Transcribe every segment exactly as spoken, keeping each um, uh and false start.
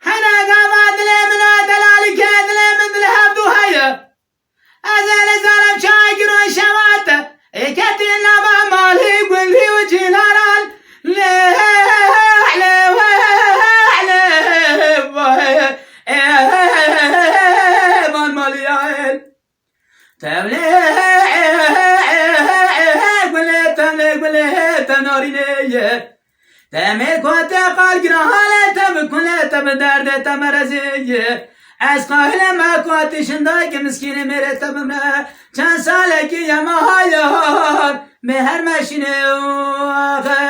Hene gava dilê min a delalî ke dilê min dilê hevdû heye. Ez ê nizanim çawa giro şewate. Ê ketî nava malî gundî û cînaran. Lê, lê, lê, lê, mal malî ya el. Tevlê gulê, tevlê gulê, te narînê ye. Demê ku te qal gira halê te bi kulê te bi derdê te merezê ye. Ez qahile me ku te şindayke miskînê mêrê te bimre. Çend salekî ye me hayar, me her meşînê û axe.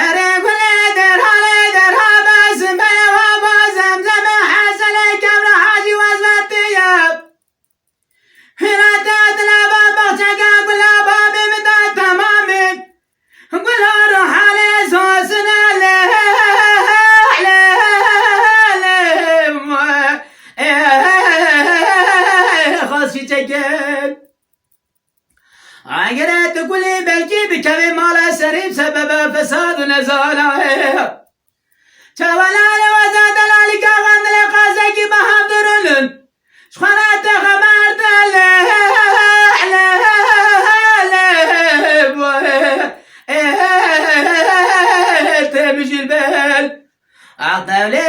Erê gulê derhalê derha bezim be wa ba zemzeme hezele kevra hacî wezmetiye. Hirate dilaba baxçeke gulaba bê min da temamê. Gula ruhale zosine le, le, le, xas çiçekin. Agere tu kulî belkî bikevê mala serî sebebe fesad û nezana ye. Çawa lale waza delalîka vandilê qazekî bi hevdurûnin. Ji xwe re te xeber de le, le, le, tê bijîl bel. Ax tevlê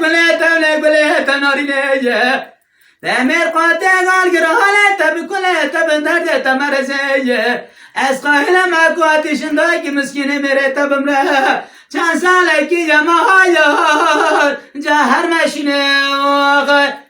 gulê tevlê gulê te narînê ye. Te mêr qatê gal girahale te bi kulê te bi derdê te merezê ye. Ez qahile me ku hatî şindayekî miskînê mêrê te bimre. Çend salekî ye me hayar ca her meşînê axe.